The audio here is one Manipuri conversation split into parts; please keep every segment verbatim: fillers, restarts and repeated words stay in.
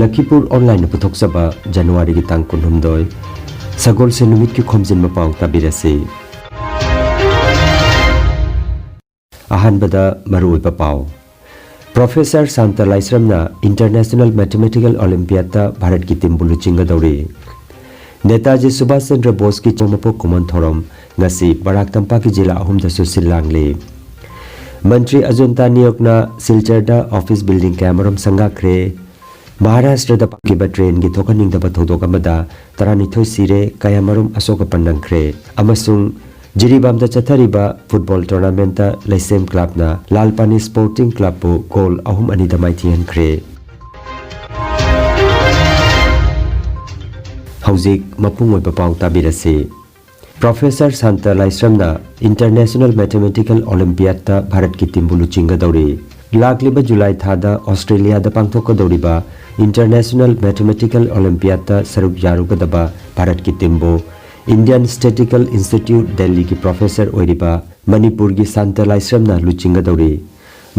ꯂꯈꯤꯄꯨꯔ ꯑꯣꯟꯂꯥꯏꯟꯅ ꯄꯨꯊꯣꯛꯆꯕ ꯖꯅꯋꯥꯔꯤꯒꯤ ꯇꯥꯡ ꯀꯨꯟꯍꯨꯝꯗꯣꯏ, ꯁꯒꯣꯜꯁꯦꯟ ꯅꯨꯃꯤꯠꯀꯤ ꯈꯣꯝꯖꯤꯟꯕ ꯄꯥꯎ ꯇꯥꯕꯤꯔꯁꯤ꯫ ꯑꯍꯥꯟꯕꯗ ꯃꯔꯨꯑꯣꯏꯕ ꯄꯥꯎ꯫ ꯄ꯭ꯔꯣꯐꯦꯁꯔ ꯁꯥꯟꯇ ꯂꯥꯏꯁ꯭ꯔꯝꯅ ꯏꯟꯇꯔꯅꯦꯁꯅꯦꯜ ꯃꯦꯊꯃꯦꯇꯤꯀꯦꯜ ꯑꯣꯂꯤꯝꯄꯤꯌꯥꯗꯇ ꯚꯥꯔꯠꯀꯤ ꯇꯤꯝꯕꯨ ꯂꯨꯆꯤꯡꯒꯗꯧꯔꯤ꯫ ꯅꯦꯇꯥꯖꯤ ꯁꯨꯚꯥꯁ ꯆꯟꯗ꯭ꯔ ꯕꯣꯁꯀꯤ ꯆꯤꯡ ꯃꯄꯣꯛ ꯀꯨꯝꯑꯣꯟ ꯊꯧꯔꯝ ꯉꯁꯤ ꯕꯔꯥꯛ ꯇꯝꯄꯥꯛꯀꯤ ꯖꯤꯂꯥ ꯑꯍꯨꯝꯗꯁꯨ ꯁꯤꯜ ꯂꯥꯡꯂꯤ꯫ ꯃꯟꯇ꯭ꯔꯤ ꯑꯖꯟꯇꯥ ꯅꯤꯌꯣꯛꯅ ꯁꯤꯜꯆꯔꯗ ꯑꯣꯐꯤꯁ ꯕꯤꯜꯗꯤꯡ ꯀꯌꯥꯃꯔꯨꯝ ꯁꯪꯒꯥꯈ꯭ꯔꯦ꯫ ꯃꯍꯥꯔꯥꯁꯇ꯭ꯔꯗ ꯄꯥꯡꯊꯣꯛꯈꯤꯕ ꯇ꯭ꯔꯦꯟꯒꯤ ꯊꯣꯛꯍꯟꯅꯤꯡꯗꯕ ꯊꯧꯗꯣꯛ ꯑꯃꯗ ꯇꯔꯥꯅꯤꯊꯣꯏ ꯁꯤꯔꯦ, ꯀꯌꯥꯃꯔꯨꯝ ꯑꯁꯣꯛ ꯑꯄꯟ ꯅꯪꯈ꯭ꯔꯦ꯫ ꯑꯃꯁꯨꯡ ꯖꯤꯔꯤꯕꯥꯝꯗ ꯆꯠꯊꯔꯤꯕ ꯐꯨꯠꯕꯣꯜ ꯇꯣꯔꯅꯥꯃꯦꯟꯠꯇ ꯂꯩꯁꯦꯝ ꯀ꯭ꯂꯕꯅ ꯂꯥꯜ ꯄꯥꯅꯤ ꯁ꯭ꯄꯣꯔꯇꯤꯡ ꯀ꯭ꯂꯕꯄꯨ ꯒꯣꯜ ꯑꯍꯨꯝ ꯑꯅꯤꯗ ꯃꯥꯏꯊꯤꯍꯟꯈ꯭ꯔꯦ꯫ ꯍꯧꯖꯤꯛ ꯃꯄꯨꯡ ꯑꯣꯏꯕ ꯄꯥꯎ ꯇꯥꯕꯤꯔꯁꯤ꯫ ꯄ꯭ꯔꯣꯐꯦꯁꯔ ꯁꯥꯟꯇ ꯂꯥꯏꯁ꯭ꯔꯝꯅ ꯏꯟꯇꯔꯅꯦꯁꯅꯦꯜ ꯃꯦꯊꯃꯦꯇꯤꯀꯦꯜ ꯑꯣꯂꯤꯝꯄꯤꯌꯥꯗꯇ ꯚꯥꯔꯠꯀꯤ ꯇꯤꯝꯕꯨ ꯂꯨꯆꯤꯡꯒꯗꯧꯔꯤ꯫ ꯂꯥꯛꯂꯤꯕ ꯖꯨꯂꯥꯏ ꯊꯥꯗ ꯑꯣꯁꯇ꯭ꯔꯦꯂꯤꯌꯥꯗ ꯄꯥꯡꯊꯣꯛꯀꯗꯧꯔꯤꯕ ꯏꯟꯇꯔꯅꯦꯁꯅꯦꯜ ꯃꯦꯊꯃꯦꯇꯤꯀꯦꯜ ꯑꯣꯂꯤꯝꯄꯤꯌꯥꯗꯇ ꯁꯔꯨꯛ ꯌꯥꯔꯨꯒꯗꯕ ꯚꯥꯔꯠꯀꯤ ꯇꯤꯝꯕꯨ ꯏꯟꯗꯤꯌꯟ ꯁ꯭ꯇꯦꯇꯤꯀꯦꯜ ꯏꯟꯁꯇꯤꯇ꯭ꯌꯨꯠ ꯗꯦꯜꯂꯤꯒꯤ ꯄ꯭ꯔꯣꯐꯦꯁꯔ ꯑꯣꯏꯔꯤꯕ ꯃꯅꯤꯄꯨꯔꯒꯤ ꯁꯥꯟꯇ ꯂꯥꯏꯁ꯭ꯔꯝꯅ ꯂꯨꯆꯤꯡꯒꯗꯧꯔꯤ꯫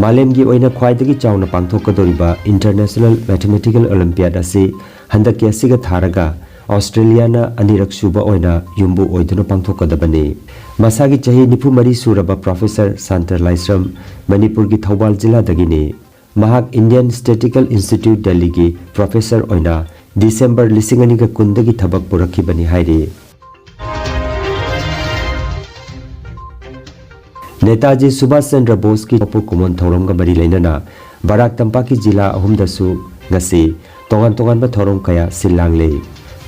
ꯃꯥꯂꯦꯝꯒꯤ ꯑꯣꯏꯅ ꯈ꯭ꯋꯥꯏꯗꯒꯤ ꯆꯥꯎꯅ ꯄꯥꯡꯊꯣꯛꯀꯗꯧꯔꯤꯕ ꯏꯟꯇꯔꯅꯦꯁꯅꯦꯜ ꯃꯦꯊꯃꯦꯇꯤꯀꯦꯜ ꯑꯣꯂꯤꯝꯄꯤꯌꯥꯗ ꯑꯁꯤ ꯍꯟꯗꯛꯀꯤ ꯑꯁꯤꯒ ꯊꯥꯔꯒ ꯑꯣꯁꯇ꯭ꯔꯦꯂꯤꯌꯥꯅ ꯑꯅꯤꯔꯛ ꯁꯨꯕ ꯑꯣꯏꯅ ꯌꯨꯝꯕꯨ ꯑꯣꯏꯗꯨꯅ ꯄꯥꯡꯊꯣꯛꯀꯗꯕꯅꯤ꯫ ꯃꯁꯥꯒꯤ ꯆꯍꯤ ꯅꯤꯐꯨ ꯃꯔꯤ ꯁꯨꯔꯕ ꯄ꯭ꯔꯣꯐꯦꯁꯔ ꯁꯥꯟꯇ ꯂꯥꯏꯁ꯭ꯔꯝ ꯃꯅꯤꯄꯨꯔꯒꯤ ꯊꯧꯕꯥꯜ ꯖꯤꯂꯥꯗꯒꯤꯅꯤ꯫ ꯃꯍꯥꯛ ꯏꯟꯗꯤꯌꯟ ꯁ꯭ꯇꯦꯇꯤꯀꯦꯜ ꯏꯟꯁꯇꯤꯇ꯭ꯌꯨꯠ ꯗꯦꯜꯂꯤꯒꯤ ꯄ꯭ꯔꯣꯐꯦꯁꯔ ꯑꯣꯏꯅ ꯗꯤꯁꯦꯝꯕꯔ ꯂꯤꯁꯤꯡ ꯑꯅꯤꯒ ꯀꯨꯟꯗꯒꯤ ꯊꯕꯛ ꯄꯨꯔꯛꯈꯤꯕꯅꯤ ꯍꯥꯏꯔꯤ꯫ ꯅꯦꯇꯥꯖꯤ ꯁꯨꯚꯥꯁ ꯆꯟꯗ꯭ꯔ ꯕꯣꯁꯀꯤ ꯃꯄꯣꯛ ꯀꯨꯝꯑꯣꯟ ꯊꯧꯔꯝꯒ ꯃꯔꯤ ꯂꯩꯅꯅ ꯕꯔꯥꯛ ꯇꯝꯄꯥꯛꯀꯤ ꯖꯤꯂꯥ ꯑꯍꯨꯝꯗꯁꯨ ꯉꯁꯤ ꯇꯣꯉꯥꯟ ꯇꯣꯉꯥꯟꯕ ꯊꯧꯔꯝ ꯀꯌꯥ ꯁꯤꯜ ꯂꯥꯡꯂꯦ꯫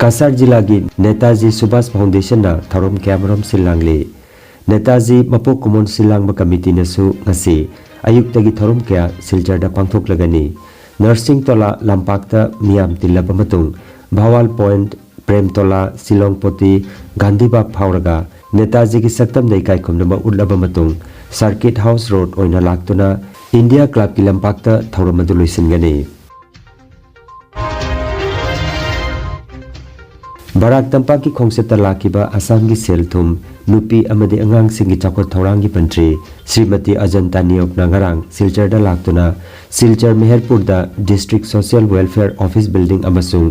ꯀꯁꯥꯔ ꯖꯤꯂꯥꯒꯤ ꯅꯦꯇꯥꯖꯤ ꯁꯨꯚꯥꯁ ꯐꯥꯎꯟꯗꯦꯁꯟꯅ ꯊꯧꯔꯝ ꯀꯌꯥꯃꯔꯨꯝ ꯁꯤꯜ ꯂꯥꯡꯂꯦ꯫ ꯅꯦꯇꯥꯖꯤ ꯃꯄꯣꯛ ꯀꯨꯝꯑꯣꯟ ꯁꯤꯜ ꯂꯥꯡꯕ ꯀꯃꯤꯇꯤꯅꯁꯨ ꯉꯁꯤ ꯑꯌꯨꯛꯇꯒꯤ ꯊꯧꯔꯝ ꯀꯌꯥ ꯁꯤꯜꯆꯔꯗ ꯄꯥꯡꯊꯣꯛꯂꯒꯅꯤ꯫ ꯅꯔꯁꯤꯡ ꯇꯣꯂꯥ ꯂꯝꯄꯥꯛꯇ ꯃꯤꯌꯥꯝ ꯇꯤꯜꯂꯕ ꯃꯇꯨꯡ ꯚꯋꯥꯜ ꯄꯣꯏꯟꯠ, ꯄ꯭ꯔꯦꯝꯇꯣꯂꯥ, ꯁꯤꯂꯣꯡ ꯄꯣꯇꯤ, ꯒꯥꯟꯙꯤꯕꯥꯒ ꯐꯥꯎꯔꯒ ꯅꯦꯇꯥꯖꯤꯒꯤ ꯁꯛꯇꯝꯗ ꯏꯀꯥꯏ ꯈꯨꯝꯅꯕ ꯎꯠꯂꯕ ꯃꯇꯨꯡ ꯁꯥꯔꯀꯤꯠ ꯍꯥꯎꯁ ꯔꯣꯗ ꯑꯣꯏꯅ ꯂꯥꯛꯇꯨꯅ ꯏꯟꯗꯤꯌꯥ ꯀ꯭ꯂꯕꯀꯤ ꯂꯝꯄꯥꯛꯇ ꯊꯧꯔꯝ ꯑꯗꯨ ꯂꯣꯏꯁꯤꯟꯒꯅꯤ꯫ ꯕꯔꯥꯛ ꯇꯝꯄꯥꯛꯀꯤ ꯈꯣꯡꯆꯠꯇ ꯂꯥꯛꯈꯤꯕ ꯑꯁꯥꯝꯒꯤ ꯁꯦꯜ ꯊꯨꯝ, ꯅꯨꯄꯤ ꯑꯃꯗꯤ ꯑꯉꯥꯡꯁꯤꯡꯒꯤ ꯆꯥꯎꯈꯠ ꯊꯧꯔꯥꯡꯒꯤ ꯃꯟꯇ꯭ꯔꯤ ꯁ꯭ꯔꯤꯃꯇꯤ ꯑꯖꯟꯇꯥ ꯅꯤꯌꯣꯛꯅ ꯉꯔꯥꯡ ꯁꯤꯜꯆꯔꯗ ꯂꯥꯛꯇꯨꯅ Silchar ꯃꯦꯍꯔꯄꯨꯔꯗ District Social Welfare Office Building ꯑꯃꯁꯨꯡ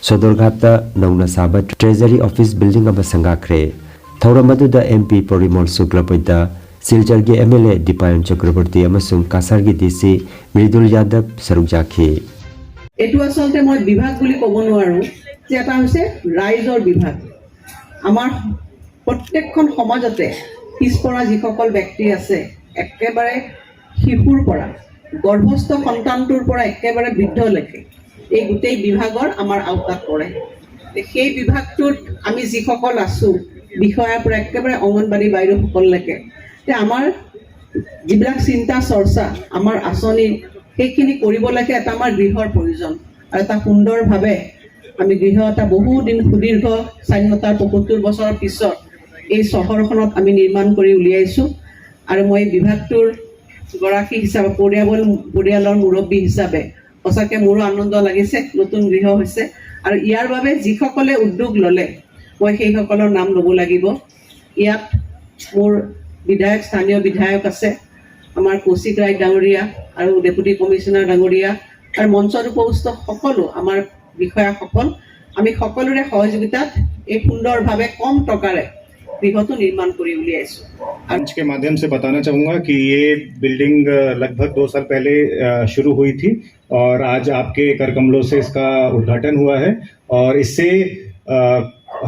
ꯁꯣꯗꯔꯘꯥꯠꯇ ꯅꯧꯅ ꯁꯥꯕ Treasury Office Building ꯑꯃ ꯁꯪꯒꯥꯈ꯭ꯔꯦ꯫ ꯊꯧꯔꯝ ꯑꯗꯨꯗ M P ꯄꯣꯔꯤꯃꯣꯜ ꯁꯨꯀ꯭ꯂꯕꯩꯗ, ꯁꯤꯜꯆꯔꯒꯤ M L A ꯗꯤꯄꯥꯌꯟ ꯆꯀ꯭ꯔꯕꯔꯇꯤ ꯑꯃꯁꯨꯡ ꯀꯥꯁꯥꯔꯒꯤ D C ꯃ꯭ꯔꯤꯗꯨꯜ ꯌꯥꯗꯕ ꯁꯔꯨꯛ ꯌꯥꯈꯤ꯫ এইটো আচলতে মই বিভাগ বুলি ক'ব নোৱাৰোঁ যে এটা হৈছে ৰাইজৰ বিভাগ। আমাৰ প্ৰত্যেকখন সমাজতে পিছপৰা যিসকল ব্যক্তি আছে, একেবাৰে শিশুৰ পৰা, গৰ্ভস্থ সন্তানটোৰ পৰা একেবাৰে বৃদ্ধলৈকে এই গোটেই বিভাগৰ আমাৰ আওতাত পৰে। সেই বিভাগটোত আমি যিসকল আছোঁ, বিষয়াৰ পৰা একেবাৰে অংগনবাড়ী বাইদেউসকললৈকে, যে আমাৰ যিবিলাক চিন্তা চৰ্চা, আমাৰ আঁচনি, সেইখিনি কৰিবলৈকে এটা আমাৰ গৃহৰ প্ৰয়োজন। আৰু এটা সুন্দৰভাৱে আমি গৃহ এটা বহু দিন সুদীৰ্ঘ স্বাধীনতাৰ পঁয়সত্তৰ বছৰৰ পিছত এই চহৰখনত আমি নিৰ্মাণ কৰি উলিয়াইছোঁ। আৰু মই বিভাগটোৰ গৰাকী হিচাপে, পৰিয়াল, পৰিয়ালৰ মুৰব্বী হিচাপে সঁচাকৈ মোৰো আনন্দ লাগিছে। নতুন গৃহ হৈছে আৰু ইয়াৰ বাবে যিসকলে উদ্যোগ ল'লে, মই সেইসকলৰ নাম ল'ব লাগিব। ইয়াত মোৰ বিধায়ক, স্থানীয় বিধায়ক আছে, আমাৰ কৌশিক ৰায় ডাঙৰীয়া আৰু ডেপুটি কমিশ্যনাৰ ডাঙৰীয়া আৰু মঞ্চত উপস্থিত সকলো আমাৰ বিষয়াসকল, আমি সকলোৰে সহযোগিতাত এই সুন্দৰভাৱে কম টকাৰে গৃহটো নিৰ্মাণ কৰি উলিয়াইছোঁ। मंच के माध्यम से बताना चाहूँगा कि ये बिल्डिंग लगभग दो साल पहले शुरू हुई थी और आज आपके कर कमलों से इसका उद्घाटन हुआ है और इससे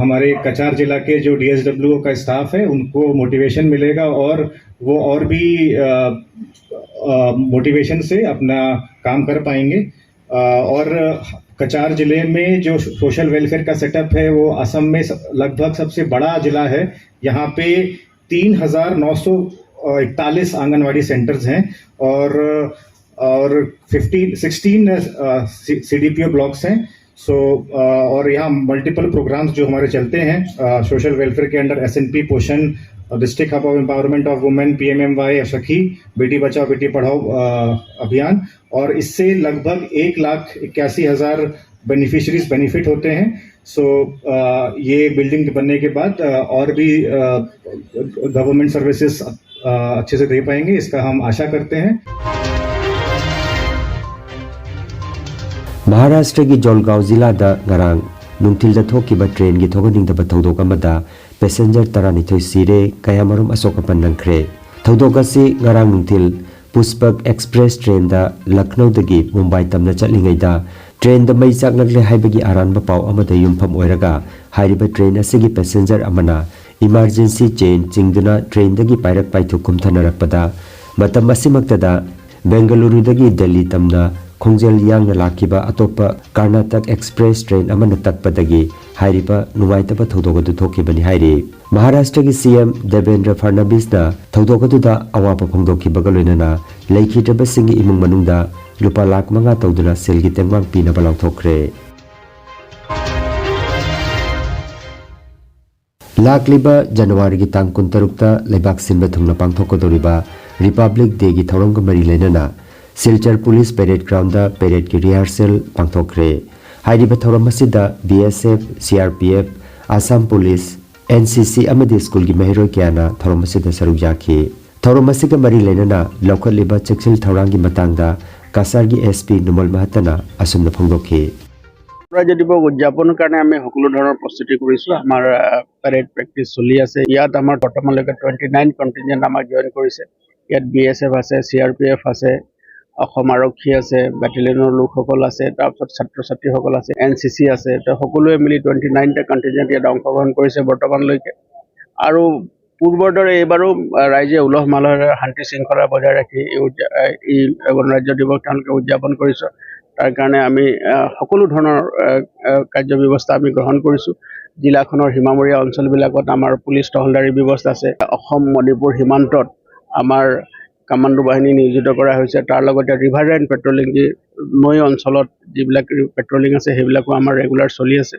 हमारे कचार जिला के जो डीएसडब्ल्यू का स्टाफ है उनको मोटिवेशन मिलेगा और वो और भी मोटिवेशन से अपना काम कर पाएंगे। और कचार जिले में जो सोशल वेलफेयर का सेटअप है वो असम में लगभग सबसे बड़ा जिला है। यहाँ पे तीन हजार नौ सौ इकतालीस आंगनवाड़ी सेंटर्स हैं और और फिफ्टीन सिक्सटीन सीडीपीओ ब्लॉक्स हैं। सो और यहाँ मल्टीपल प्रोग्राम्स जो हमारे चलते हैं सोशल वेलफेयर के under SNP Poshan, district hub of empowerment of women, PMMY, Sakhi, Beti Bachao Beti Padhao अभियान, और इससे लगभग एक लाख इक्यासी हजार बेनिफिशरीज बेनिफिट होते हैं। सो ये बिल्डिंग बनने के बाद अ, और भी गवर्नमेंट सर्विसेज अच्छे से दे पाएंगे, इसका हम आशा करते हैं। ꯃꯍꯥꯔꯥꯁꯇ꯭ꯔꯒꯤ ꯖꯣꯜꯒꯥꯎ ꯖꯤꯂꯥꯗ ꯉꯔꯥꯡ ꯅꯨꯡꯊꯤꯜꯗ ꯊꯣꯛꯈꯤꯕ ꯇ꯭ꯔꯦꯟꯒꯤ ꯊꯣꯛꯍꯟꯅꯤꯡꯗꯕ ꯊꯧꯗꯣꯛ ꯑꯃꯗ ꯄꯦꯁꯦꯟꯖꯔ ꯇꯔꯥꯅꯤꯊꯣꯏ ꯁꯤꯔꯦ, ꯀꯌꯥꯃꯔꯨꯝ ꯑꯁꯣꯛ ꯑꯄꯟ ꯅꯪꯈ꯭ꯔꯦ꯫ ꯊꯧꯗꯣꯛ ꯑꯁꯤ ꯉꯔꯥꯡ ꯅꯨꯡꯊꯤꯜ ꯄꯨꯁꯄꯛ ꯑꯦꯛꯁꯄ꯭ꯔꯦꯁ ꯇ꯭ꯔꯦꯟꯗ ꯂꯈꯅꯧꯗꯒꯤ ꯃꯨꯝꯕꯥꯏ ꯇꯝꯅ ꯆꯠꯂꯤꯉꯩꯗ ꯇ꯭ꯔꯦꯟꯗ ꯃꯩ ꯆꯥꯛꯂꯛꯂꯦ ꯍꯥꯏꯕꯒꯤ ꯑꯔꯥꯟꯕ ꯄꯥꯎ ꯑꯃꯗ ꯌꯨꯝꯐꯝ ꯑꯣꯏꯔꯒ ꯍꯥꯏꯔꯤꯕ ꯇ꯭ꯔꯦꯟ ꯑꯁꯤꯒꯤ ꯄꯦꯁꯦꯟꯖꯔ ꯑꯃꯅ ꯏꯃꯥꯔꯖꯦꯟꯁꯤ ꯆꯦꯟ ꯆꯤꯡꯗꯨꯅ ꯇ꯭ꯔꯦꯟꯗꯒꯤ ꯄꯥꯏꯔꯛ ꯄꯥꯏꯊꯨꯛ ꯀꯨꯝꯊꯅꯔꯛꯄꯗ ꯃꯇꯝ ꯑꯁꯤꯃꯛꯇꯗ ꯕꯦꯡꯒꯂꯨꯔꯨꯗꯒꯤ ꯗꯦꯜꯂꯤ ꯇꯝꯅ ꯈꯣꯡꯖꯦꯜ ꯌꯥꯡꯅ ꯂꯥꯛꯈꯤꯕ ꯑꯇꯣꯞꯄ ꯀꯔꯅꯥꯇꯛ ꯑꯦꯛꯁꯄ꯭ꯔꯦꯁ ꯇ꯭ꯔꯦꯟ ꯑꯃꯅ ꯇꯛꯄꯗꯒꯤ ꯍꯥꯏꯔꯤꯕ ꯅꯨꯡꯉꯥꯏꯇꯕ ꯊꯧꯗꯣꯛ ꯑꯗꯨ ꯊꯣꯛꯈꯤꯕꯅꯤ ꯍꯥꯏꯔꯤ꯫ ꯃꯍꯥꯔꯥꯁꯇ꯭ꯔꯒꯤ ꯁꯤ ꯑꯦꯝ ꯗꯦꯕꯦꯟꯗ꯭ꯔ ꯐꯔꯅꯕꯤꯁꯅ ꯊꯧꯗꯣꯛ ꯑꯗꯨꯗ ꯑꯋꯥꯕ ꯐꯣꯡꯗꯣꯛꯈꯤꯕꯒ ꯂꯣꯏꯅꯅ ꯂꯩꯈꯤꯗ꯭ꯔꯕꯁꯤꯡꯒꯤ ꯏꯃꯨꯡ ꯃꯅꯨꯡꯗ ꯂꯨꯄꯥ ꯂꯥꯈ ꯃꯉꯥ ꯇꯧꯗꯨꯅ ꯁꯦꯜꯒꯤ ꯇꯦꯡꯕꯥꯡ ꯄꯤꯅꯕ ꯂꯥꯎꯊꯣꯛꯈ꯭ꯔꯦ꯫ ꯂꯥꯛꯂꯤꯕ ꯖꯅꯋꯥꯔꯤꯒꯤ ꯇꯥꯡ ꯀꯨꯟꯇꯔꯨꯛꯇ ꯂꯩꯕꯥꯛ ꯁꯤꯟꯕ ꯊꯨꯡꯅ ꯄꯥꯡꯊꯣꯛꯀꯗꯧꯔꯤꯕ ꯔꯤꯄꯕ꯭ꯂꯤꯛ ꯗꯦꯒꯤ ꯊꯧꯔꯝꯒ ꯃꯔꯤ ꯂꯩꯅꯅ ꯁꯤꯜꯆꯔ ꯄꯨꯂꯤꯁ ꯄꯦꯔꯦꯗ ꯒ꯭ꯔꯥꯎꯟꯗ ꯄꯦꯔꯦꯗꯀꯤ ꯔꯤꯍꯥꯔꯁꯦꯜ ꯄꯥꯡꯊꯣꯛꯈ꯭ꯔꯦ꯫ ꯍꯥꯏꯔꯤꯕ ꯊꯧꯔꯝ ꯑꯁꯤꯗ B S F, C R P F, Assam police, N C C ꯑꯃꯗꯤ ꯁ꯭ꯀꯨꯜꯒꯤ ꯃꯍꯩꯔꯣꯏ ꯀꯌꯥꯅ ꯊꯧꯔꯝ ꯑꯁꯤꯗ ꯁꯔꯨꯛ ꯌꯥꯈꯤ꯫ ꯊꯧꯔꯝ ꯑꯁꯤꯒ ꯃꯔꯤ ꯂꯩꯅꯅ ꯂꯧꯈꯠꯂꯤꯕ ꯆꯦꯛꯁꯤꯜ ꯊꯧꯔꯥꯡꯒꯤ ꯃꯇꯥꯡꯗ ꯀꯁꯥꯔꯒꯤ ꯑꯦꯁ ꯄꯤ ꯅꯨꯃꯜ ꯃꯍꯠꯇꯅ ꯑꯁꯨꯝꯅ ꯐꯣꯡꯗꯣꯛꯈꯤ꯫ ৰাজ্য দিৱস উদযাপনৰ কাৰণে আমি সকলো ধৰণৰ প্ৰস্তুতি কৰিছোঁ। আমাৰ পেৰেড প্ৰেক্টিছ চলি আছে। ইয়াত আমাৰ বৰ্তমানলৈকে টুৱেণ্টি নাইন কণ্টিনজেণ্ট আমাক জইন কৰিছে। ইয়াত বি এছ এফ আছে, চি আৰ পি এফ আছে, অসম আৰক্ষী আছে, বেটেলিয়নৰ লোকসকল আছে, তাৰপিছত ছাত্ৰ ছাত্ৰীসকল আছে, এন চি চি আছে। তো সকলোৱে মিলি টুৱেণ্টি নাইনটা কণ্টিনজেণ্ট ইয়াত অংশগ্ৰহণ কৰিছে বৰ্তমানলৈকে। আৰু পূৰ্বৰ দৰে এইবাৰো আহ, ৰাইজে উলহ মালহেৰে শান্তি শৃংখলা বজাই ৰাখি এই উদযা- এই গণৰাজ্য দিৱস তেওঁলোকে উদযাপন কৰিছে। তাৰ কাৰণে আমি আহ, সকলো ধৰণৰ আহ, আহ, কাৰ্য ব্যৱস্থা আমি গ্ৰহণ কৰিছোঁ। জিলাখনৰ সীমামূৰীয়া অঞ্চলবিলাকত আমাৰ পুলিচ তহলদাৰী ব্যৱস্থা আছে। অসম মণিপুৰ সীমান্তত আমাৰ কামাণ্ডো বাহিনী নিয়োজিত কৰা হৈছে। তাৰ লগতে ৰিভাৰ লাইন পেট্ৰলিং, যি নৈ অঞ্চলত যিবিলাক পেট্ৰলিং আছে, সেইবিলাকো আমাৰ ৰেগুলাৰ চলি আছে।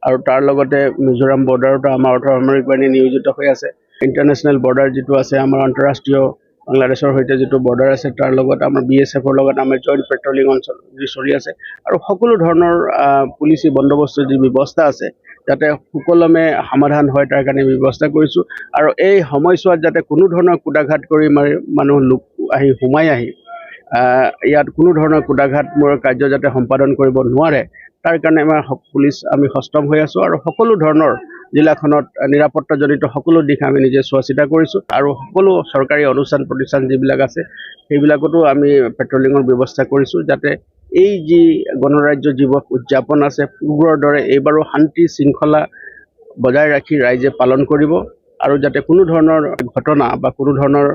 আৰু তাৰ লগতে মিজোৰাম বৰ্ডাৰতো আমাৰ অৰ্ধসামৰিক বাহিনী নিয়োজিত হৈ আছে। ইণ্টাৰনেশ্যনেল বৰ্ডাৰ যিটো আছে, আমাৰ আন্তঃৰাষ্ট্ৰীয় বাংলাদেশৰ সৈতে যিটো বৰ্ডাৰ আছে, তাৰ লগত আমাৰ বি এছ এফৰ লগত আমাৰ জইণ্ট পেট্ৰলিং অঞ্চল যি চলি আছে আৰু সকলো ধৰণৰ আহ, পুলিচী বন্দোবস্ত যি ব্যৱস্থা আছে, যাতে সুকলমে সমাধান হয়, তাৰ কাৰণে ব্যৱস্থা কৰিছোঁ। আৰু এই সময়ছোৱাত যাতে কোনো ধৰণৰ কুটাঘাত কৰি মাৰি মানুহ লোক আহি সোমাই আহি আহ, ইয়াত কোনো ধৰণৰ কুটাঘাতমূলক কাৰ্য যাতে সম্পাদন কৰিব নোৱাৰে, তাৰ কাৰণে আমাৰ স- পুলিচ আমি সষ্টম হৈ আছোঁ আৰু সকলো ধৰণৰ জিলাখনত নিৰাপত্তাজনিত সকলো দিশ আমি নিজে চোৱা চিতা কৰিছোঁ আৰু সকলো চৰকাৰী অনুষ্ঠান প্ৰতিষ্ঠান যিবিলাক আছে, সেইবিলাকতো আমি পেট্ৰলিঙৰ ব্যৱস্থা কৰিছোঁ, যাতে এই যি গণৰাজ্য দিৱস উদযাপন আছে, পূৰ্বৰ দৰে এইবাৰো শান্তি শৃংখলা বজাই ৰাখি ৰাইজে পালন কৰিব আৰু যাতে কোনো ধৰণৰ ঘটনা বা কোনো ধৰণৰ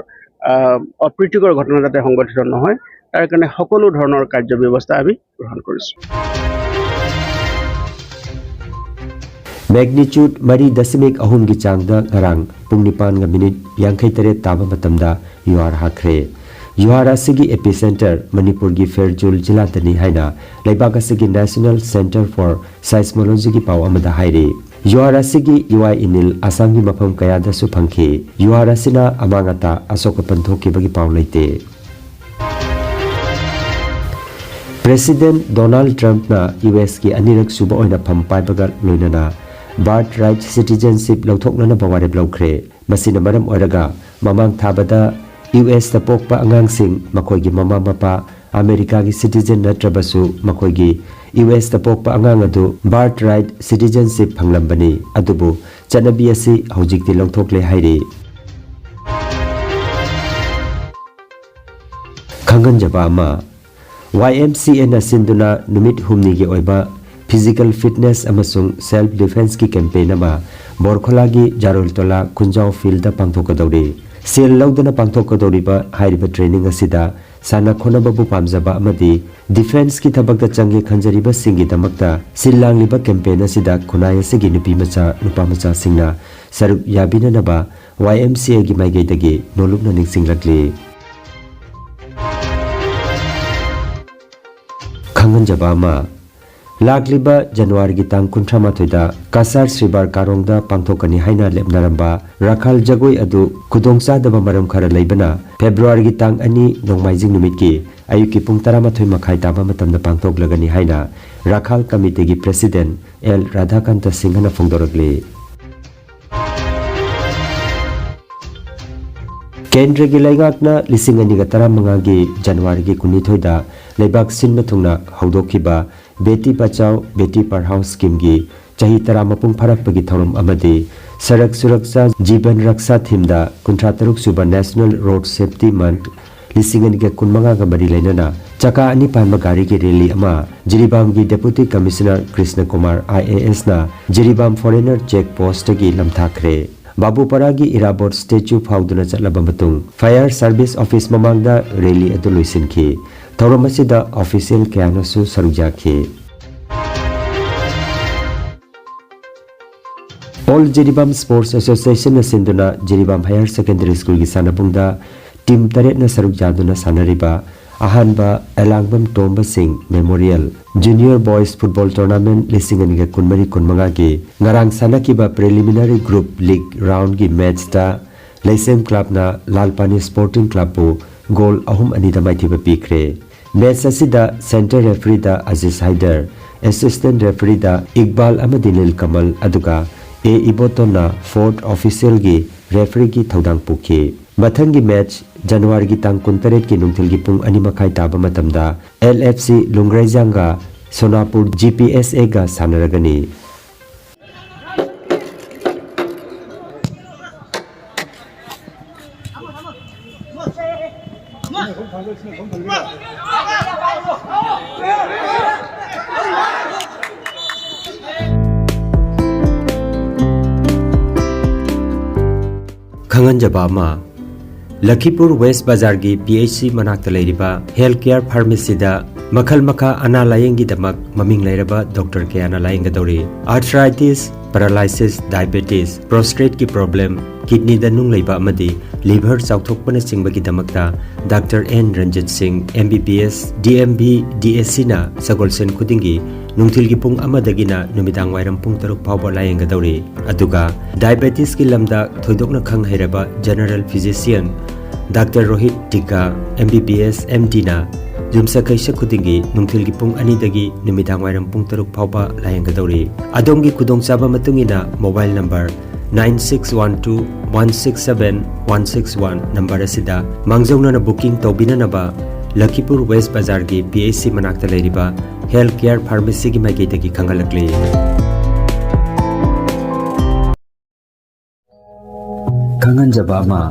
আহ, অপ্ৰীতিকৰ ঘটনা যাতে সংঘটিত নহয়, তাৰ কাৰণে সকলো ধৰণৰ কাৰ্য ব্যৱস্থা আমি গ্ৰহণ কৰিছোঁ। ꯃꯦꯒꯅꯤꯆꯨꯠ ꯃꯔꯤ ꯗꯁꯃꯤꯛ ꯑꯍꯨꯝꯒꯤ ꯆꯥꯡꯗ ꯉꯔꯥꯡ ꯄꯨꯡ ꯅꯤꯄꯥꯟꯒ ꯃꯤꯅꯤꯠ ꯌꯥꯡꯈꯩ ꯇꯔꯦꯠ ꯇꯥꯕ ꯃꯇꯝꯗ ꯌꯨꯍꯥꯔ ꯍꯥꯈ꯭ꯔꯦ꯫ ꯌꯨꯍꯥꯔ ꯑꯁꯤꯒꯤ ꯑꯦꯄꯤꯁꯦꯟꯇꯔ ꯃꯅꯤꯄꯨꯔꯒꯤ ꯐꯦꯔꯖꯨꯜ ꯖꯤꯂꯥꯗꯅꯤ ꯍꯥꯏꯅ ꯂꯩꯕꯥꯛ ꯑꯁꯤꯒꯤ National Centre for Seismologyꯒꯤ ꯄꯥꯎ ꯑꯃꯗ ꯍꯥꯏꯔꯤ꯫ ꯌꯨꯍꯥꯔ ꯑꯁꯤꯒꯤ ꯏꯋꯥ ꯏꯅꯤꯜ ꯑꯁꯥꯝꯒꯤ ꯃꯐꯝ ꯀꯌꯥꯗꯁꯨ ꯐꯪꯈꯤ꯫ ꯌꯨꯍꯥꯔ ꯑꯁꯤꯅ ꯑꯃꯥꯡ ꯑꯇꯥ ꯑꯁꯣꯛ ꯑꯄꯟ ꯊꯣꯛꯈꯤꯕꯒꯤ ꯄꯥꯎ ꯂꯩꯇꯦ꯫ ꯄ꯭ꯔꯦꯁꯤꯗꯦꯟꯠ ꯗꯣꯅꯥꯜꯗ ꯇ꯭ꯔꯝꯞꯅ ꯌꯨ ꯑꯦꯁꯀꯤ ꯑꯅꯤꯔꯛ ꯁꯨꯕ ꯑꯣꯏꯅ ꯐꯝ ꯄꯥꯏꯕꯒ ꯂꯣꯏꯅꯅ ꯕꯥꯔꯠ ꯔꯥꯏꯠ ꯁꯤꯇꯤꯖꯦꯟꯁꯤꯞ ꯂꯧꯊꯣꯛꯅꯅꯕ ꯋꯥꯔꯦꯞ ꯂꯧꯈ꯭ꯔꯦ꯫ ꯃꯁꯤꯅ ꯃꯔꯝ ꯑꯣꯏꯔꯒ ꯃꯃꯥꯡ ꯊꯥꯕꯗ ꯌꯨ ꯑꯦꯁꯇ ꯄꯣꯛꯄ ꯑꯉꯥꯡꯁꯤꯡ ꯃꯈꯣꯏꯒꯤ ꯃꯃꯥ ꯃꯄꯥ ꯑꯃꯦꯔꯤꯀꯥꯒꯤ ꯁꯤꯇꯤꯖꯦꯟ ꯅꯠꯇ꯭ꯔꯕꯁꯨ ꯃꯈꯣꯏꯒꯤ ꯌꯨ ꯑꯦꯁꯇ ꯄꯣꯛꯄ ꯑꯉꯥꯡ ꯑꯗꯨ ꯕꯥꯔꯠ ꯔꯥꯏꯠ ꯁꯤꯇꯤꯖꯦꯟꯁꯤꯞ ꯐꯪꯂꯝꯕꯅꯤ꯫ ꯑꯗꯨꯕꯨ ꯆꯠꯅꯕꯤ ꯑꯁꯤ ꯍꯧꯖꯤꯛꯇꯤ ꯂꯧꯊꯣꯛꯂꯦ ꯍꯥꯏꯔꯤ꯫ ꯈꯪꯍꯟꯖꯕ ꯑꯃ, ꯋꯥꯏ ꯑꯦꯝ ꯁꯤ ꯑꯦꯅ ꯁꯤꯟꯗꯨꯅ ꯅꯨꯃꯤꯠ ꯍꯨꯝꯅꯤꯒꯤ ꯑꯣꯏꯕ ꯐꯤꯖꯤꯀꯦꯜ ꯐꯤꯠꯅꯦꯁ ꯑꯃꯁꯨꯡ ꯁꯦꯜꯐ ꯗꯤꯐꯦꯟꯁꯀꯤ ꯀꯦꯝꯄꯦꯟ ꯑꯃ ꯕꯣꯔꯈꯣꯂꯥꯒꯤ ꯖꯥꯔꯣꯜꯇꯣꯂꯥ ꯈꯨꯟꯖꯥꯎ ꯐꯤꯜꯗ ꯄꯥꯡꯊꯣꯛꯀꯗꯧꯔꯤ꯫ ꯁꯦꯜ ꯂꯧꯗꯅ ꯄꯥꯡꯊꯣꯛꯀꯗꯧꯔꯤꯕ ꯍꯥꯏꯔꯤꯕ ꯇ꯭ꯔꯦꯅꯤꯡ ꯑꯁꯤꯗ ꯁꯥꯟꯅ ꯈꯣꯠꯅꯕꯕꯨ ꯄꯥꯝꯖꯕ ꯑꯃꯗꯤ ꯗꯤꯐꯦꯟꯁꯀꯤ ꯊꯕꯛꯇ ꯆꯪꯒꯦ ꯈꯟꯖꯔꯤꯕꯁꯤꯡꯒꯤꯗꯃꯛꯇ ꯁꯤꯜ ꯂꯥꯡꯂꯤꯕ ꯀꯦꯝꯄꯦꯟ ꯑꯁꯤꯗ ꯈꯨꯟꯅꯥꯏ ꯑꯁꯤꯒꯤ ꯅꯨꯄꯤ ꯃꯆꯥ, ꯅꯨꯄꯥ ꯃꯆꯥꯁꯤꯡꯅ ꯁꯔꯨꯛ ꯌꯥꯕꯤꯅꯅꯕ ꯋꯥꯏ ꯑꯦꯝ ꯁꯤ ꯑꯦꯒꯤ ꯃꯥꯏꯀꯩꯗꯒꯤ ꯅꯣꯂꯨꯛꯅ ꯅꯤꯡꯁꯤꯡꯂꯛꯂꯤ꯫ ꯈꯪꯍꯟꯖꯕ ꯑꯃ, ꯂꯥꯛꯂꯤꯕ ꯖꯅꯋꯥꯔꯤꯒꯤ ꯇꯥꯡ ꯀꯨꯟꯊ꯭ꯔꯥ ꯃꯥꯊꯣꯏꯗ ꯀꯁꯥꯔ ꯁ꯭ꯔꯤꯕꯥꯔ ꯀꯥꯔꯣꯡꯗ ꯄꯥꯡꯊꯣꯛꯀꯅꯤ ꯍꯥꯏꯅ ꯂꯦꯞꯅꯔꯝꯕ ꯔꯥꯈꯥꯜ ꯖꯒꯣꯏ ꯑꯗꯨ ꯈꯨꯗꯣꯡꯆꯥꯗꯕ ꯃꯔꯝ ꯈꯔ ꯂꯩꯕꯅ ꯐꯦꯕ꯭ꯔꯨꯋꯥꯔꯤꯒꯤ ꯇꯥꯡ ꯑꯅꯤ ꯅꯣꯡꯃꯥꯏꯖꯤꯡ ꯅꯨꯃꯤꯠꯀꯤ ꯑꯌꯨꯛꯀꯤ ꯄꯨꯡ ꯇꯔꯥꯃꯥꯊꯣꯏ ꯃꯈꯥꯏ ꯇꯥꯕ ꯃꯇꯝꯗ ꯄꯥꯡꯊꯣꯛꯂꯒꯅꯤ ꯍꯥꯏꯅ ꯔꯥꯈꯥꯜ ꯀꯃꯤꯇꯤꯒꯤ ꯄ꯭ꯔꯦꯁꯤꯗꯦꯟꯠ ꯑꯦꯜ ꯔꯥꯙꯥꯀꯥꯟꯇ ꯁꯤꯡꯍꯅ ꯐꯣꯡꯗꯣꯔꯛꯂꯤ꯫ ꯀꯦꯟꯗ꯭ꯔꯒꯤ ꯂꯩꯉꯥꯛꯅ ꯂꯤꯁꯤꯡ ꯑꯅꯤꯒ ꯇꯔꯥꯃꯉꯥꯒꯤ ꯖꯅꯋꯥꯔꯤꯒꯤ ꯀꯨꯟꯅꯤꯊꯣꯏꯗ ꯂꯩꯕꯥꯛ ꯁꯤꯟꯕ ꯊꯨꯡꯅ ꯍꯧꯗꯣꯛꯈꯤꯕ ꯕꯦꯇꯤ ꯕꯆꯥꯎ ꯕꯦꯇꯤ ꯄꯔꯍꯥꯎ ꯁ꯭ꯀꯤꯝꯒꯤ ꯆꯍꯤ ꯇꯔꯥ ꯃꯄꯨꯡ ꯐꯥꯔꯛꯄꯒꯤ ꯊꯧꯔꯝ ꯑꯃꯗꯤ ꯁꯔꯛ ꯁꯨꯔꯛꯁꯥ ꯖꯤꯕꯟ ꯔꯛꯁꯥ ꯊꯤꯝꯗ ꯀꯨꯟꯊ꯭ꯔꯥ ꯇꯔꯨꯛ ꯁꯨꯕ ꯅꯦꯁꯅꯦꯜ ꯔꯣꯗ ꯁꯦꯐꯇꯤ ꯃꯟꯊ ꯂꯤꯁꯤꯡ ꯑꯅꯤꯒ ꯀꯨꯟꯃꯉꯥꯒ ꯃꯔꯤ ꯂꯩꯅꯅ ꯆꯀꯥ ꯑꯅꯤ ꯄꯥꯟꯕ ꯒꯥꯔꯤꯒꯤ ꯔꯦꯂꯤ ꯑꯃ ꯖꯤꯔꯤꯕꯥꯝꯒꯤ deputy commissioner Krishna Kumar I A ꯑꯦꯁꯅ ꯖꯤꯔꯤꯕꯥꯝ ꯐꯣꯔꯦꯅꯔ ꯆꯦꯛ ꯄꯣꯁ꯭ꯠꯇꯒꯤ ꯂꯝꯊꯥꯈ꯭ꯔꯦ꯫ ꯕꯥꯕꯨꯄꯥꯔꯥꯒꯤ ꯏꯔꯥꯕꯣꯠ ꯁ꯭ꯇꯦꯆꯨ ꯐꯥꯎꯗꯨꯅ ꯆꯠꯂꯕ ꯃꯇꯨꯡ ꯐꯥꯌꯔ ꯁꯔꯚꯤꯁ ꯑꯣꯐꯤꯁ ꯃꯃꯥꯡꯗ ꯔꯦꯂꯤ ꯑꯗꯨ ꯂꯣꯏꯁꯤꯟꯈꯤ꯫ ꯊꯧꯔꯝ ꯑꯁꯤꯗ ꯑꯣꯐꯤꯁꯤꯌꯦꯜ ꯀꯌꯥꯅꯁꯨ ꯁꯔꯨꯛ ꯌꯥꯈꯤ꯫ ꯑꯣꯜ ꯖꯤꯔꯤꯕꯥꯝ ꯁ꯭ꯄꯣꯔꯠꯁ ꯑꯦꯁꯣꯁꯤꯌꯦꯁꯟꯅ ꯁꯤꯟꯗꯨꯅ ꯖꯤꯔꯤꯕꯥꯝ ꯍꯥꯌꯔ ꯁꯦꯀꯦꯟꯗꯔꯤ ꯁ꯭ꯀꯨꯜꯒꯤ ꯁꯥꯟꯅꯕꯨꯡꯗ ꯇꯤꯝ ꯇꯔꯦꯠꯅ ꯁꯔꯨꯛ ꯌꯥꯗꯨꯅ ꯁꯥꯟꯅꯔꯤꯕ ꯑꯍꯥꯟꯕ ꯑꯦꯂꯥꯡꯕꯝ ꯇꯣꯝꯕ ꯁꯤꯡ memorial junior boys football tournament ꯂꯤꯁꯤꯡ ꯑꯅꯤꯒ ꯀꯨꯟꯃꯔꯤ ꯀꯨꯟꯃꯉꯥꯒꯤ ꯉꯔꯥꯡ ꯁꯥꯟꯅꯈꯤꯕ ꯄ꯭ꯔꯤꯂꯤꯃꯤꯅꯔꯤ ꯒ꯭ꯔꯨꯞ ꯂꯤꯒ ꯔꯥꯎꯟꯒꯤ ꯃꯦꯆꯇ ꯂꯩꯁꯦꯝ ꯀ꯭ꯂꯕꯅ ꯂꯥꯜꯄꯥꯅꯤ ꯁ꯭ꯄꯣꯔꯇꯤꯡ ꯀ꯭ꯂꯕꯄꯨ ꯒꯣꯜ ꯑꯍꯨꯝ ꯑꯅꯤꯗ ꯃꯥꯏꯊꯤꯕ ꯄꯤꯈ꯭ꯔꯦ꯫ ꯃꯦꯆ ꯑꯁꯤꯗ ꯁꯦꯟꯇꯔ ꯔꯦꯐ꯭ꯔꯤꯗ ꯑꯖꯤꯖ ꯍꯥꯏꯗꯔ, ꯑꯦꯁꯤꯁꯇꯦꯟꯠ ꯔꯦꯐ꯭ꯔꯤꯗ ꯏꯛꯕꯥꯜ ꯑꯃꯗꯤ ꯅꯤꯜꯀꯃꯜ, ꯑꯗꯨꯒ ꯑꯦ ꯏꯕꯣꯇꯣꯟꯅ ꯐꯣꯔꯊ ꯑꯣꯐꯤꯁꯤꯌꯦꯜꯒꯤ ꯔꯦꯐ꯭ꯔꯤꯒꯤ ꯊꯧꯗꯥꯡ ꯄꯨꯈꯤ꯫ ꯃꯊꯪꯒꯤ ꯃꯦꯆ ꯖꯅꯋꯥꯔꯤꯒꯤ ꯇꯥꯡ ꯀꯨꯟꯇꯔꯦꯠꯀꯤ ꯅꯨꯡꯊꯤꯜꯒꯤ ꯄꯨꯡ ꯑꯅꯤ ꯃꯈꯥꯏ ꯇꯥꯕ ꯃꯇꯝꯗ L F C ꯂꯨꯡꯒ꯭ꯔꯩꯖꯥꯡꯒ ꯁꯣꯅꯥꯄꯨꯔ G P S ꯑꯦꯒ ꯁꯥꯟꯅꯔꯒꯅꯤ꯫ ꯈꯪꯍꯟꯖꯕ ꯑꯃ, ꯂꯈꯤꯄꯨꯔ ꯋꯦꯁ꯭ꯠ ꯕꯖꯥꯔꯒꯤ ꯄꯤ ꯑꯩꯆ ꯁꯤ ꯃꯅꯥꯛꯇ ꯂꯩꯔꯤꯕ ꯍꯦꯜꯊ ꯀꯦꯌꯔ ꯐꯥꯔꯃꯥꯁꯤꯗ ꯃꯈꯜ ꯃꯈꯥ ꯑꯅꯥ ꯂꯥꯌꯦꯡꯒꯤꯗꯃꯛ ꯃꯃꯤꯡ ꯂꯩꯔꯕ ꯗꯣꯛꯇꯔ ꯀꯌꯥꯅ ꯂꯥꯌꯦꯡꯒꯗꯧꯔꯤ꯫ ꯑꯥꯔꯊ꯭ꯔꯥꯏꯇꯤꯁ, paralysis, diabetes, prostate ꯀꯤ problem, kidney ꯗ ꯅꯨꯡ ꯂꯩꯕ ꯑꯃꯗꯤ liver ꯆꯥꯎꯊꯣꯛꯄꯅꯆꯤꯡꯕꯒꯤꯗꯃꯛꯇ ꯗꯥꯛꯇꯔ ꯑꯦꯟ ꯔꯟꯖꯤꯠ ꯁꯤꯡ, M B B S, D M B, D S C ꯅ ꯁꯒꯣꯜꯁꯦꯟ ꯈꯨꯗꯤꯡꯒꯤ ꯅꯨꯡꯊꯤꯜꯒꯤ ꯄꯨꯡ ꯑꯃꯗꯒꯤꯅ ꯅꯨꯃꯤꯗꯥꯡ ꯋꯥꯏꯔꯝ ꯄꯨꯡ ꯇꯔꯨꯛ ꯐꯥꯎꯕ ꯂꯥꯌꯦꯡꯒꯗꯧꯔꯤ꯫ ꯑꯗꯨꯒ diabetes ꯀꯤ ꯂꯝꯗ ꯊꯣꯏꯗꯣꯛꯅ ꯈꯪ ꯍꯩꯔꯕ general physician ꯗꯥꯛꯇꯔ ꯔꯣꯍꯤꯠ ꯇꯤꯀꯥ, M B B S, M D ꯅ ꯌꯨꯝꯁꯀꯩꯁ ꯈꯨꯗꯤꯡꯒꯤ ꯅꯨꯡꯊꯤꯜꯒꯤ ꯄꯨꯡ ꯑꯅꯤꯗꯒꯤ ꯅꯨꯃꯤꯗꯥꯡ ꯋꯥꯏꯔꯝ ꯄꯨꯡ ꯇꯔꯨꯛ ꯐꯥꯎꯕ ꯂꯥꯌꯦꯡꯒꯗꯧꯔꯤ꯫ ꯑꯗꯣꯝꯒꯤ ꯈꯨꯗꯣꯡꯆꯥꯕ ꯃꯇꯨꯡ ꯏꯟꯅ mobile number nine six one two one six seven one six one number ꯑꯁꯤꯗ ꯃꯥꯡꯖꯧꯅꯅ booking ꯇꯧꯕꯤꯅꯅꯕ ꯂꯈꯤꯄꯨꯔ West ꯕꯖꯥꯔꯒꯤ P H C ꯃꯅꯥꯛꯇ ꯂꯩꯔꯤꯕ Health Care Pharmacy ꯒꯤ ꯃꯥꯏꯀꯩꯗꯒꯤ ꯈꯪꯍꯜꯂꯛꯂꯤ꯫ ꯈꯪꯍꯟꯖꯕ ꯑꯃ,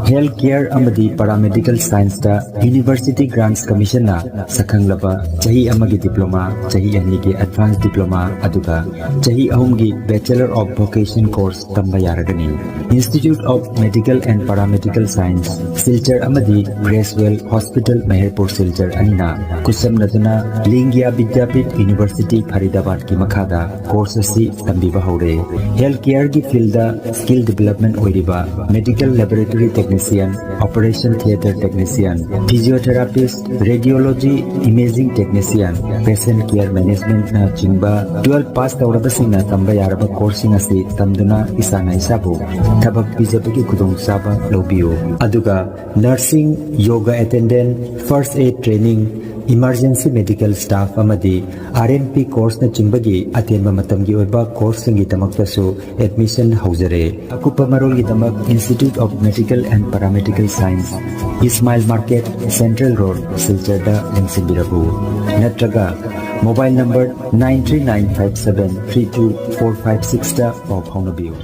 Health Care ꯑꯃꯗꯤ Paramedical Science ꯇ University Grants Commission ꯅ ꯁꯛꯈꯪꯂꯕ ꯆꯍꯤ ꯑꯃꯒꯤ diploma, ꯆꯍꯤ ꯑꯅꯤꯒꯤ advance diploma, ꯑꯗꯨꯒ ꯆꯍꯤ ꯑꯍꯨꯝꯒꯤ Bachelor of Vocation course ꯇꯝꯕ ꯌꯥꯔꯒꯅꯤ꯫ Institute of Medical and Paramedical Science, Silchar ꯑꯃꯗꯤ Creswell Hospital, ꯃꯍꯦꯔꯄꯨꯔ ꯁꯤꯜꯆꯔ ꯑꯅꯤꯅ ꯈꯨꯠꯁꯝꯅꯗꯨꯅ ꯂꯤꯡꯒꯤꯌꯥ ꯕꯤꯗ꯭ꯌꯥꯄꯤꯊ University, ꯐꯔꯤꯗꯥꯕꯥꯗꯀꯤ ꯃꯈꯥꯗ course ꯑꯁꯤ ꯇꯝꯕꯤꯕ ꯍꯧꯔꯦ꯫ Health Care ꯒꯤ field ꯗ skill development ꯑꯣꯏꯔꯤꯕ medical laboratory technician, operation theatre technician, physiotherapist, radiology, imaging technician, patient care management ꯅꯆꯤꯡꯕ twelve pass ꯇꯧꯔꯕꯁꯤꯡꯅ ꯇꯝꯕ ꯌꯥꯔꯕ course ꯁꯤꯡ ꯑꯁꯤ ꯇꯝꯗꯨꯅ ꯏꯁꯥꯅ ꯏꯁꯥꯕꯨ ꯊꯕꯛ ꯄꯤꯖꯕꯒꯤ ꯈꯨꯗꯣꯡꯆꯥꯕ ꯂꯧꯕꯤꯌꯨ꯫ ꯑꯗꯨꯒ nursing, yoga attendant, first aid training, emergency medical staff ꯑꯃꯗꯤ R M P course ꯅꯆꯤꯡꯕꯒꯤ ꯑꯇꯦꯟꯕ ꯃꯇꯝꯒꯤ ꯑꯣꯏꯕ course ꯁꯤꯡꯒꯤꯗꯃꯛꯇꯁꯨ admission ꯍꯧꯖꯔꯦ꯫ ꯑꯀꯨꯞꯄ ꯃꯔꯣꯜꯒꯤꯗꯃꯛ Institute of Medical and Paramedical Science, Ismail Market, Central Road, ꯁꯤꯜꯆꯔꯗ ꯂꯦꯡꯁꯤꯟꯕꯤꯔꯛꯎ꯫ ꯅꯠꯇ꯭ꯔꯒ mobile number nine three nine five seven three two four five six ꯇ ꯄꯥꯎ ꯐꯥꯎꯅꯕꯤꯌꯨ꯫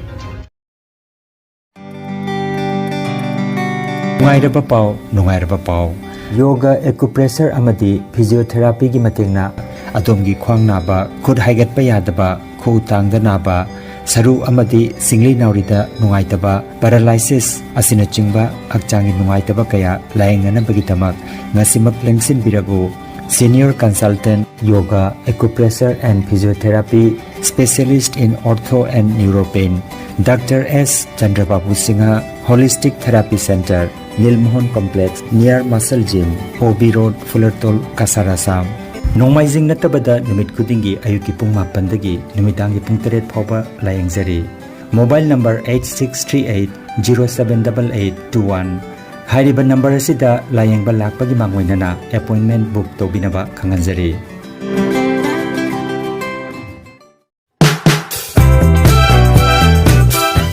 ꯅꯨꯡꯉꯥꯏꯔꯕ ꯄꯥꯎ, ꯅꯨꯡꯉꯥꯏꯔꯕ ꯄꯥꯎ꯫ Yoga, acupressure ꯑꯃꯗꯤ physiotherapy ꯒꯤ ꯃꯇꯦꯡꯅ ꯑꯗꯣꯝꯒꯤ ꯈ꯭ꯋꯥꯡ ꯅꯥꯕ, ꯈꯨꯠ ꯍꯥꯏꯒꯠꯄ ꯌꯥꯗꯕ, ꯈꯨꯎ ꯇꯥꯡꯗ ꯅꯥꯕ, ꯁꯔꯨ ꯑꯃꯗꯤ ꯁꯤꯡꯂꯤ ꯅꯥꯎꯔꯤꯗ ꯅꯨꯡꯉꯥꯏꯇꯕ, paralysis ꯑꯁꯤꯅꯆꯤꯡꯕ ꯍꯛꯆꯥꯡꯒꯤ ꯅꯨꯡꯉꯥꯏꯇꯕ ꯀꯌꯥ ꯂꯥꯌꯦꯡꯅꯅꯕꯒꯤꯗꯃꯛ ꯉꯁꯤꯃꯛ ꯂꯦꯡꯁꯤꯟꯕꯤꯔꯛꯎ꯫ Senior Consultant Yoga, Acupressure and Physiotherapy, Specialist in Ortho and Neuropain, Doctor S Chandrababu Singha, Holistic Therapy Center, Nilmohan Complex, near Muscle Gym, O B Road, Fulertol, Kasar, Assam. ꯅꯣꯡꯃꯥꯏꯖꯤꯡ ꯅꯠꯇꯕꯗ ꯅꯨꯃꯤꯠ ꯈꯨꯗꯤꯡꯒꯤ ꯑꯌꯨꯛꯀꯤ ꯄꯨꯡ ꯃꯥꯄꯟꯗꯒꯤ ꯅꯨꯃꯤꯗꯥꯡꯒꯤ ꯄꯨꯡ ꯇꯔꯦꯠ ꯐꯥꯎꯕ ꯂꯥꯌꯦꯡꯖꯔꯤ꯫ Mobile number eight six three eight zero seven double eight two one꯫ ꯍꯥꯏꯔꯤꯕ ꯅꯝꯕꯔ ꯑꯁꯤꯗ ꯂꯥꯌꯦꯡꯕ ꯂꯥꯛꯄꯒꯤ ꯃꯥꯡꯑꯣꯏꯅꯅ appointment book ꯇꯧꯕꯤꯅꯕ ꯈꯪꯍꯟꯖꯔꯤ꯫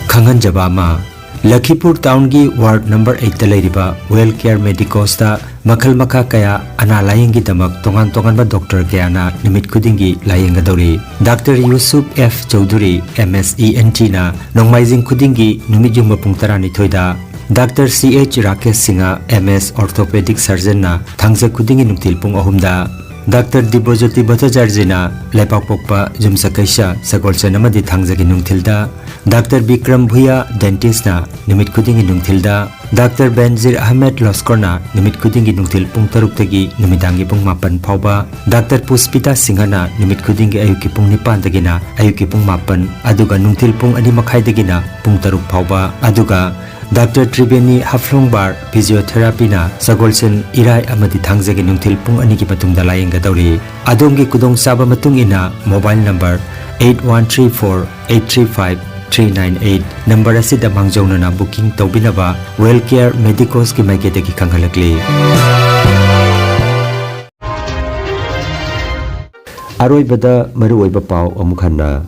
ꯈꯪꯍꯟꯖꯕ ꯑꯃ, ꯂꯈꯤꯄꯨꯔ ꯇꯥꯎꯟꯒꯤ ward number eightꯇ ꯂꯩꯔꯤꯕ Well Care Medicosꯇ ꯃꯈꯜ ꯃꯈꯥ ꯀꯌꯥ ꯑꯅꯥ ꯂꯥꯌꯦꯡꯒꯤꯗꯃꯛ ꯇꯣꯉꯥꯟ ꯇꯣꯉꯥꯟꯕ doctor ꯀꯌꯥꯅ ꯅꯨꯃꯤꯠ ꯈꯨꯗꯤꯡꯒꯤ ꯂꯥꯌꯦꯡꯒꯗꯧꯔꯤ꯫ Doctor Yusuf F Chaudhury, M S E N Tꯅ ꯅꯣꯡꯃꯥꯏꯖꯤꯡ ꯈꯨꯗꯤꯡꯒꯤ ꯅꯨꯃꯤꯠ ꯌꯨꯡꯕ ꯄꯨꯡ ꯇꯔꯥꯅꯤꯊꯣꯏꯗ, Doctor C H Rakesh Singh, M S Orthopedic Surgeonꯅ ꯊꯥꯡꯖ ꯈꯨꯗꯤꯡꯒꯤ ꯅꯨꯡꯊꯤꯜ ꯄꯨꯡ ꯑꯍꯨꯝꯗ, Doctor ꯗꯤꯕ꯭ꯔꯣꯖꯣꯇꯤ ꯚꯠꯇꯥꯆꯥꯔꯖꯤꯅ ꯂꯩꯄꯥꯛꯄꯣꯛꯄ, ꯌꯨꯝꯁꯀꯩꯁ, ꯁꯒꯣꯜꯁꯦꯟ ꯑꯃꯗꯤ ꯊꯥꯡꯖꯒꯤ ꯅꯨꯡꯊꯤꯜꯗ, Doctor ꯕꯤꯀ꯭ꯔꯝ ꯚꯨꯌꯥ, dentistꯅ ꯅꯨꯃꯤꯠ ꯈꯨꯗꯤꯡꯒꯤ ꯅꯨꯡꯊꯤꯜꯗ, Doctor ꯕꯦꯟꯖꯤꯔ ꯑꯍꯃꯦꯗ ꯂꯣꯁꯀꯣꯔꯅ ꯅꯨꯃꯤꯠ ꯈꯨꯗꯤꯡꯒꯤ ꯅꯨꯡꯊꯤꯜ ꯄꯨꯡ ꯇꯔꯨꯛꯇꯒꯤ ꯅꯨꯃꯤꯗꯥꯡꯒꯤ ꯄꯨꯡ ꯃꯥꯄꯟ ꯐꯥꯎꯕ, Doctor ꯄꯨꯁꯄꯤꯇꯥ ꯁꯤꯡꯍꯅ ꯅꯨꯃꯤꯠ ꯈꯨꯗꯤꯡꯒꯤ ꯑꯌꯨꯛꯀꯤ ꯄꯨꯡ ꯅꯤꯄꯥꯟꯗꯒꯤꯅ ꯑꯌꯨꯛꯀꯤ ꯄꯨꯡ ꯃꯥꯄꯟ, ꯑꯗꯨꯒ ꯅꯨꯡꯊꯤꯜ ꯄꯨꯡ ꯑꯅꯤ ꯃꯈꯥꯏꯗꯒꯤꯅ ꯄꯨꯡ ꯇꯔꯨꯛ ꯐꯥꯎꯕ, ꯑꯗꯨꯒ Doctor ꯇ꯭ꯔꯤꯕꯦꯅꯤ ꯍꯐ꯭ꯂꯣꯡꯕꯥꯔ Physiotherapyꯅ ꯁꯒꯣꯜꯁꯦꯟ, ꯏꯔꯥꯏ ꯑꯃꯗꯤ ꯊꯥꯡꯖꯒꯤ ꯅꯨꯡꯊꯤꯜ ꯄꯨꯡ ꯑꯅꯤꯒꯤ ꯃꯇꯨꯡꯗ ꯂꯥꯌꯦꯡꯒꯗꯧꯔꯤ꯫ ꯑꯗꯣꯝꯒꯤ ꯈꯨꯗꯣꯡꯆꯥꯕ ꯃꯇꯨꯡ ꯏꯟꯅ mobile number eight one three four eight three five three nine eight number ꯑꯁꯤꯗ ꯃꯥꯡꯖꯧꯅꯅ booking ꯇꯧꯕꯤꯅꯕ Well Care Medicosꯀꯤ ꯃꯥꯏꯀꯩꯗꯒꯤ ꯈꯪꯍꯜꯂꯛꯂꯤ꯫ ꯑꯔꯣꯏꯕꯗ ꯃꯔꯨꯑꯣꯏꯕ ꯄꯥꯎ ꯑꯃꯨꯛ ꯍꯟꯅ꯫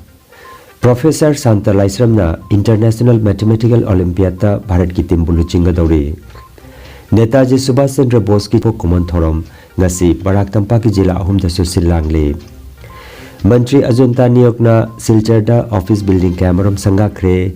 Professor ꯁꯥꯟꯇ ꯂꯥꯏꯁ꯭ꯔꯝꯅ International Mathematical Olympiadꯇ ꯚꯥꯔꯠꯀꯤ teamꯕꯨ ꯂꯨꯆꯤꯡꯒꯗꯧꯔꯤ꯫ ꯅꯦꯇꯥꯖꯤ ꯁꯨꯚꯥꯁ ꯆꯟꯗ꯭ꯔ ꯕꯣꯁꯀꯤ ꯏꯄꯣꯛ ꯀꯨꯝꯑꯣꯟ ꯊꯧꯔꯝ ꯉꯁꯤ ꯕꯔꯥꯛ ꯇꯝꯄꯥꯛꯀꯤ ꯖꯤꯂꯥ ꯑꯍꯨꯝꯗꯁꯨ ꯁꯤꯜ ꯂꯥꯡꯂꯤ꯫ ꯃꯟꯇ꯭ꯔꯤ ꯑꯖꯟꯇꯥ ꯅꯤꯌꯣꯛꯅ ꯁꯤꯜꯆꯔꯗ office building ꯀꯌꯥꯃꯔꯨꯝ ꯁꯪꯒꯥꯈ꯭ꯔꯦ꯫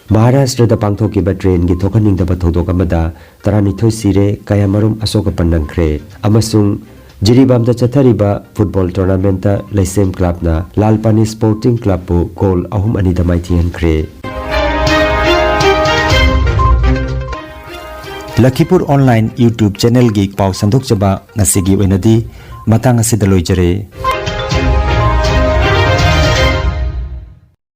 ꯃꯍꯥꯔꯥꯁꯇ꯭ꯔꯗ ꯄꯥꯡꯊꯣꯛꯈꯤꯕ trainꯒꯤ ꯊꯣꯛꯍꯟꯅꯤꯡꯗꯕ ꯊꯧꯗꯣꯛ ꯑꯃꯗ ꯇꯔꯥꯅꯤꯊꯣꯏ ꯁꯤꯔꯦ, ꯀꯌꯥꯃꯔꯨꯝ ꯑꯁꯣꯛ ꯑꯄꯟ ꯅꯪꯈ꯭ꯔꯦ꯫ ꯑꯃꯁꯨꯡ ꯖꯤꯔꯤꯕꯥꯝꯗ ꯆꯠꯊꯔꯤꯕ football tournamentꯇ ꯂꯩꯁꯦꯝ clubꯅ ꯂꯥꯜ ꯄꯥꯅꯤ Sporting Clubꯄꯨ goal ꯑꯍꯨꯝ ꯑꯅꯤꯗ ꯃꯥꯏꯊꯤꯍꯟꯈ꯭ꯔꯦ꯫ ꯂꯈꯤꯄꯨꯔ ꯑꯣꯟꯂꯥꯏꯟ YouTube ꯆꯦꯅꯦꯜꯒꯤ ꯄꯥꯎ ꯁꯟꯗꯣꯛꯆꯕ ꯉꯁꯤꯒꯤ ꯑꯣꯏꯅꯗꯤ ꯃꯇꯥꯡ ꯑꯁꯤꯗ ꯂꯣꯏꯖꯔꯦ꯫